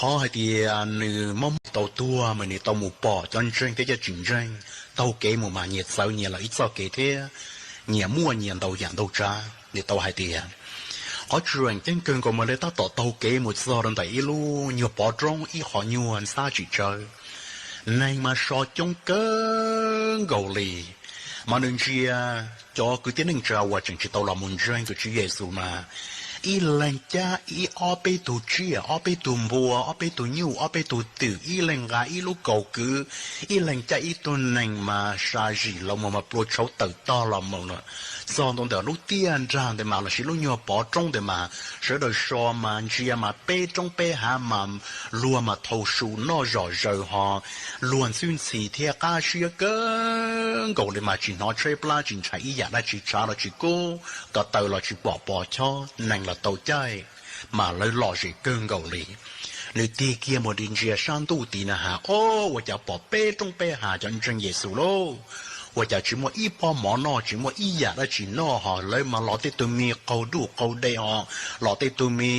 qhov hais tias nws mob mob tau tuag mas nws tau mus pom cov ntseeg thiab cov tsis ntseeg taug kev mus mas nyias txawv nyias lawm ib txoj kev thiab nyias muaj nyias ntau yam ntau tsav. Nws tau hais tias qhov tseem ceeb kawg nkaus mas lawv tab tom taug kev mus txog rau ntawm ib lub nyuag pov roob ib qho nyuag ntxhab tsis tsawv. Neeg mas so coob kawg nkaus li, mas nws ntsia cov kwv tij neej tsa uas tseem tsis tau los mus ntseeg tus Tswv Yexus mas ib leeg cab ib ob peb tug tsiaj, ob peb tug npua, ob peb tug nyuj, ob peb tug twm, ib leeg nqa ib lub kaus kwv, ib leeg cab ib tug nees mas sa zim los mus mas plua tshauv tawm tog los mus na. Txog ntua ntawm lub tiaj nrag ntawd mas los sis lub nyuag pov roob ntawd mas sawv daws so mas ntsia mas peb roob peb hav mas luag mas thau su noj zom zaws ho luag ntxhwb ntxhi thiab qab siab kawg nkaus li mas tsis hnov tshaib plab tsis ntshai ib yam dab tsi, tshav los tsis kub, ko taw los tsis pom pos chob, nees los tau caij, mas lawv lom zem kawg nkaus li. Nws tig kiag mus ntsia sab ntuj tid na has, o, ua cas pom peb roob peb hav cov ntseeg Yexus lauj, ua cas tsis muaj ib pob mov noj tsis muaj ib yam dab tsi noj ho lawv mas los tej tug me qaug duj qaug de ho los tej tug me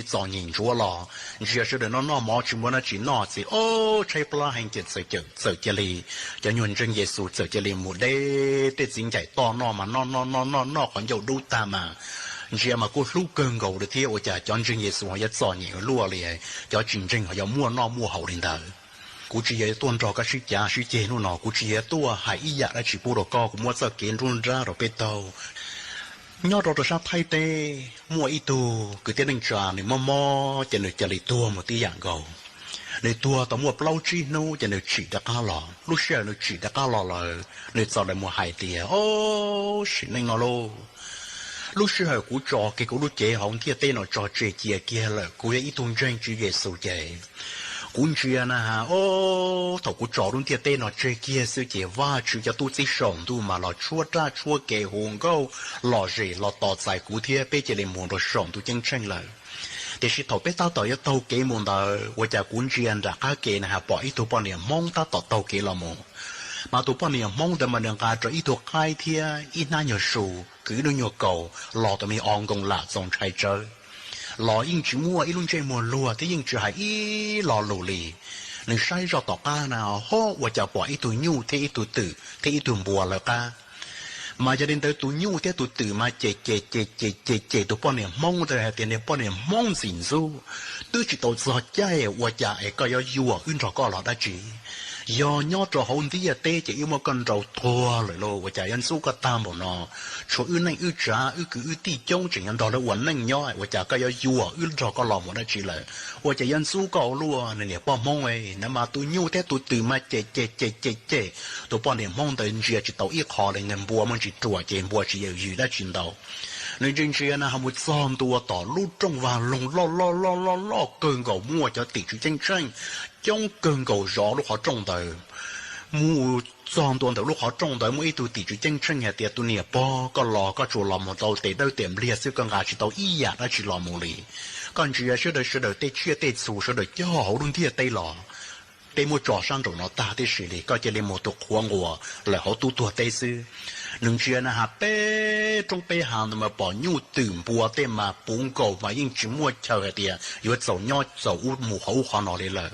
txom nyem ntsuav los ntsia sawv daws noj noj mov tsis muaj dab tsi noj txiv, o, tshaib plab heev ces txawm cia li cov nyuag ntseeg Yexus txawm cia li mus de tej txiv ncaim toj noj mas noj noj noj noj noj qhov ncauj dub tag mas ntsia mas kuj hlub kawg nkaus li thiab ua cas cov ntseeg Yexus ho yuav txom nyem ua luaj li, cov tsis ntseeg ho yuav muaj noj muaj haus li ntawd. Kuv tsis yog tuaj nrog koj sib cav sib ceg hnub no, kuv tsis yog tuaj hais ib yam dab tsi pub rau koj, kuv muab txoj kev nruab nrab rau peb taug. Nyob rau rau sab Thaib teb muaj ib tug kwv tij neej tsa nws mob mob ces nws cia li tuag mus tib yam nkaus. Nws tuag tau muaj plaub tsib hnub ces nws tsim rov qab los. Lub sij hawm nws tsim rov qab los lawm nws txawm lam mus hais tias, o, sim neej no lauj, lub sij hawm kuv tso kiag kuv lub cev hauv ntiaj teb no tso tseg cia kiag lawm, kuv yog ib tug ntseeg Tswv Yexus ces kuv ntsia na has, o, thaum kuv tso lub ntiaj teb no tseg kiag xwb ces Vajtswv cov tub txib saum ntuj mas los tshuab raj tshuab kev hu nkauj lom zem los tos txais kuv thiab peb cia li mus rau saum ntuj ceeb tsheej lawm. Tiam sis thaum peb tab tom yuav taug kev mus ntawd ua cas kuv ntsia nram qab ke na has pom ib tug poj niam Hmoob tab tom taug kev los mus. Mas tus poj niam Hmoob ntawd mas nws nqa rau ib tug qaib thiab ib hnab nyuag su, kwv ib lub nyuag kaus los tus me o nkoos lam txaus ntshai tsawv. Los yeej tsis muaj ib lub ntsej muag luag thiab yeej tsis hais ib lo lus li. Nws saib zoj tom qab na ho ua cas pom ib tug nyuj thiab ib tug twm thiab ib tug npua lawv qab. Mas yog li ntawd tus nyuj thiab tus twm mas ces ces ces ces ces tus poj niam Hmoob ntawd hais tias, niag poj niam Hmoob ntxim ntxub, twb tsis tau txog caij ua cas es koj yuav yuam wb nrog koj los dab tsi? Yog nyob rau hauv ntiaj teb ces wb muab koj nrau tuag lawm lauj, ua cas yuav ntxub koj tag npaum no? Tshuav wb neej wb tsav wb kwv wb tij coob tseem yuav nrog lawv ua neej nyob, ua cas koj yuav yuam wb nrog koj los mus dab tsi lawm? Ua cas yuav ntxub koj ua luaj, niag poj Hmoob na? Mas tus nyuj thiab tus twm mas ces ces ces ces ces tus poj niam Hmoob ntawd ntsia tsis tau ib qho li, npua muaj ntsis ruam ces npua tsis yws dab tsi ntau. Nws ntsia ntsia na ho mus txog ntua tom lub rooj vag loog loj loj loj loj loj kawg nkaus, muaj cov tim tswv ceeb tsheej coob kawg nkaus zov lub qhov rooj ntawd. Mus txog ntua ntawm lub qhov rooj ntawd muaj ib tug tim tswv ceeb tsheej hais tias, tus niam pog, koj los koj tsuas los mus tau tes dawb tes npliag xwb, koj nqa tsis tau ib yam dab tsi los mus li. Koj ntsia sawv daws, sawv daws tej tsiaj tej txhu sawv daws cog hauv lub ntiaj teb los, peb muab tso sab nraum no tag tib si li, koj cia li mus tus qhuav nquas lawm hauv tub tuag teb xwb. Nws ntsia na has peb roob peb hav ntawd mas pom nyuj twm npua tej mas puv nkaus mas yeej tsis muaj chaw hais tias yuav txaus nyob txaus ub mus qhov ub qhov no li lawm.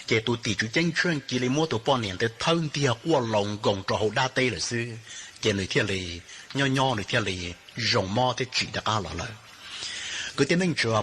Ces tus tim tswv ceeb tsheej cia li muab tus poj niam ntawd thawb ntiag quaj laus nkoos rau hauv dab teb lawm xwb. Ces nws thiaj li nyob nyob nws thiaj li zoo mob thiab tsim rov qab los lawm. Kwv tij neej tsa,